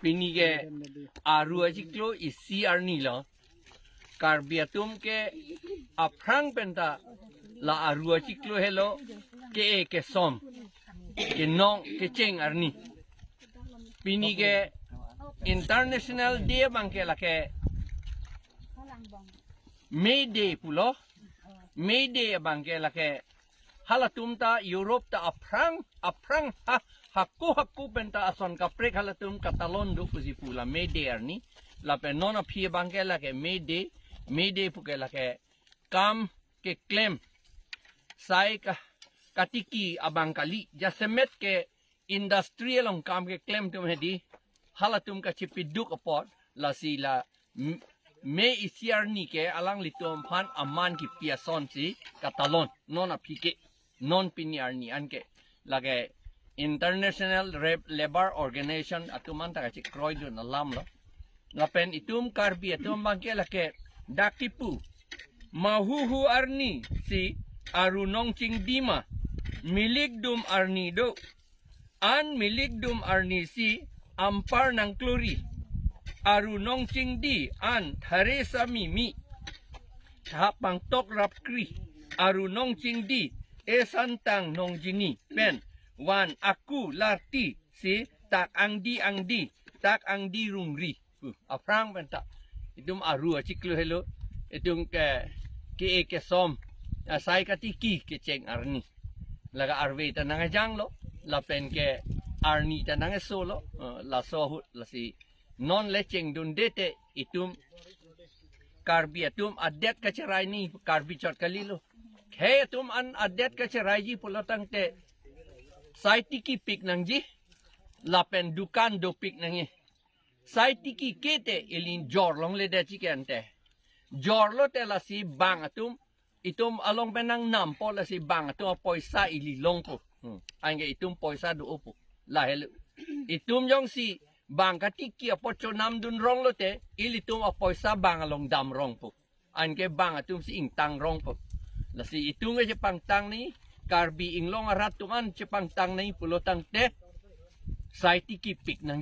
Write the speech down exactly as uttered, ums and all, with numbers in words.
Pini ke Aru achiklo isi arni lo. Karbi atum ke aphrang penta la Aru achiklo helo, ke-e kesom, kenong kecheng arni. Pini ke International Day abang ke lake May Day pulo. May Day abang ke lake halatum ta Europe ta aphrang aphrang ha hako hako penta ason kaprek halatum katalon do pusi pu la May Day arni. Lapen non aphi abang ke lake May Day, May Day pu ke lake kam keklem, sai ka katiki abang kali, jasemet ke industry along kam keklem atum hedi, halatum kachipiduk apot, lasi la m- May isi arni ke alanglitum aphan aman kipi asonsi katalon non aphi ke, non pini arni an ke lake International Re- Labour Organization atum an ta kachikroi dun alam lo. Lapen itum Karbi atum abang ke lake dak kipu, mahuhu arni si Aru nong chingdi ma, milik dum arni do, an milik dum arni si ampar nangklori, Aru nong chingdi an thare sami mi, tha pangtok rap kri, Aru nong chingdi, e santang nong jini pen, van aku larti si tak angdi angdi, tak angdi rungri. Uh, aphrang penta itum Aru achiklo helo, itum ke ke-e kesom, asai katiki kecheng arni. Laga arve ta nangejang lo, lapen ke arni ta nangeso lo, eh, laso ahut lasi non le chengdunde te itum Karbi atum adet kacherai ni Karbi chot kalilo. Khei atum an adet kacheraiji pulo tangte sai tiki pik nangji, lapen dukan dopik nangji. Sai tiki ke te ili jor longledet chike ante. Jor lote lasi bang atum, itum along pen nangnampo, lasi bang atum apoisa ili longpo. Hmm. Anke itum poisa do-opo. Lahelo. Itum jongsi bang katiki apot chonam dun rong lote, ilitum apoisa bang along dam rongpo. Anke bang atum si ingtang rongpo. Lasi itum ke chepangtang ni, Karbi Anglong arat atum an chepangtang ni pulo tangte sai tiki pik nang